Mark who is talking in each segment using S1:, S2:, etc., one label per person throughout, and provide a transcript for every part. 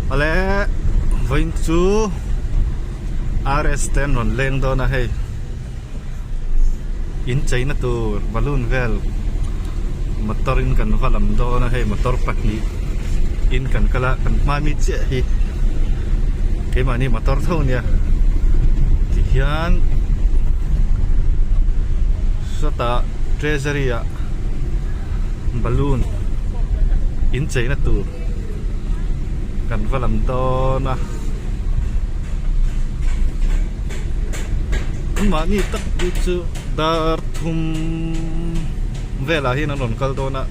S1: Awle vawiin chu RS te an rawn leng dawn a hei in cheina tur balloon vel motor in kan va lam dawn a hei motor pahnih in kan kal a kan hma mi chiah hi keimahni motor tho a nia tihian sawtah treasury ah balloon in cheina tur kan va lam dawn a mahni tak hi chu dar thum velah hian an rawn kal dawn a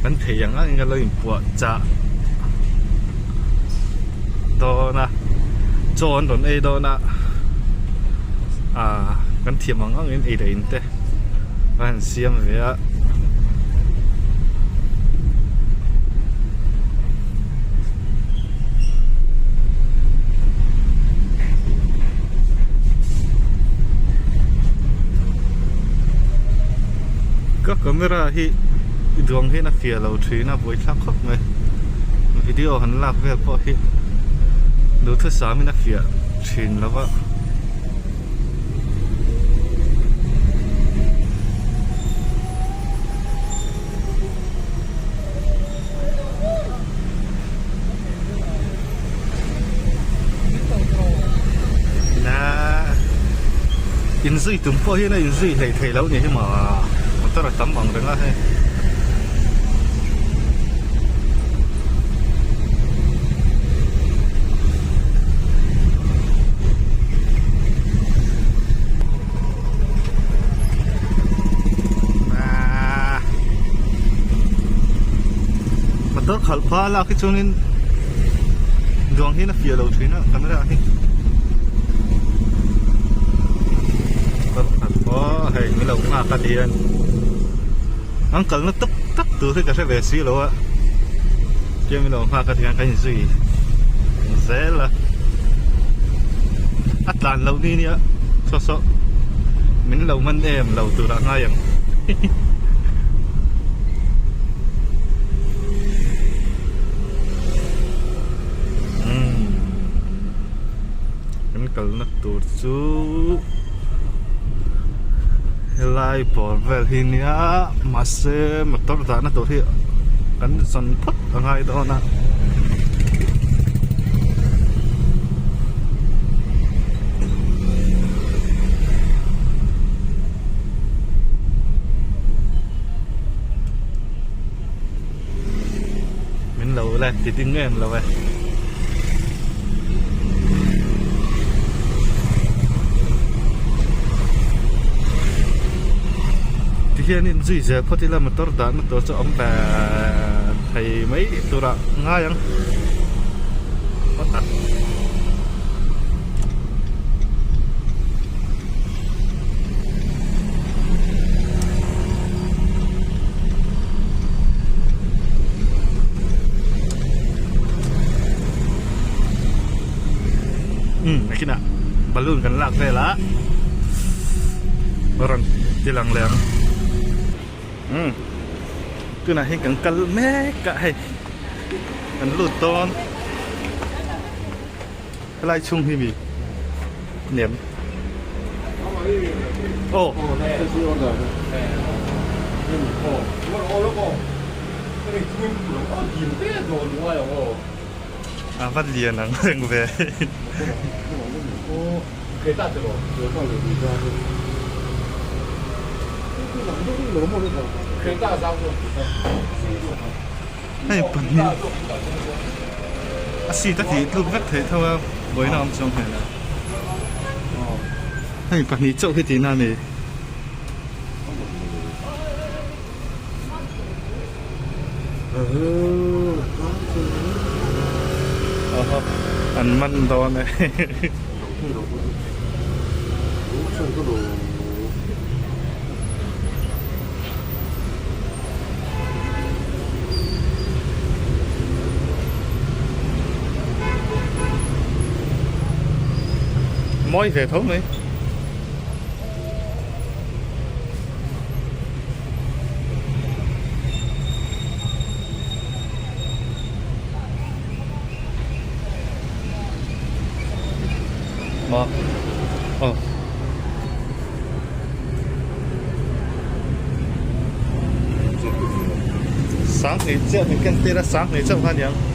S1: kan thei ang ang in kan lo inpuah chah dawn a chaw an rawn ei dawn a ah kan thiam ang ang in ei leh in te a han siam ve a. Ka camera hi duang hian a fiah lo thin a buaithlak khawp mai video han lak vel pawh hi duhthusam in a fiah thin lo va. Inzui tum pawh hian a inzui hleih theih loh ni hi maw motor a tam ang reng a hei. Motor khalh phah lak hi chuanin duang hian a fiah lo thin a camera hi motor khalh pawh hei min lo nghak a ti a an kalna tak tak tur hi ka hre ve si lo a tia min lo nghak a ti hian kan inzui zel a a tlan loh ni nia saw saw min lo man em lo turah ngai ang umm kan kalna tur chu. Helai bawr vel hi nia mahse motor dahna tur hi kan zawn phawt a ngai dawn a. Min lo la ti ding em lo e. Ti hian in zui zel phawt ila motor dahna tur chu a awm ve thei mai turah ngai ang. Umm nakinah balloon kan lak vel a a rawn ti lang leh ang umm tunah hian kan kal mek a hei kan lut dawn. Helai chhung hi mi nem aw. A va lian ang reng ve. Hei pahnih a seat a tih tluk vek theih tho a buaina awm chuang hmel a hei pahnih chauh hi tihna a ni. An man dawn e. Mawi ve tho mai. Maw aw. Sanghnih chiah min ken tir a, sanghnih chauh kha aniang.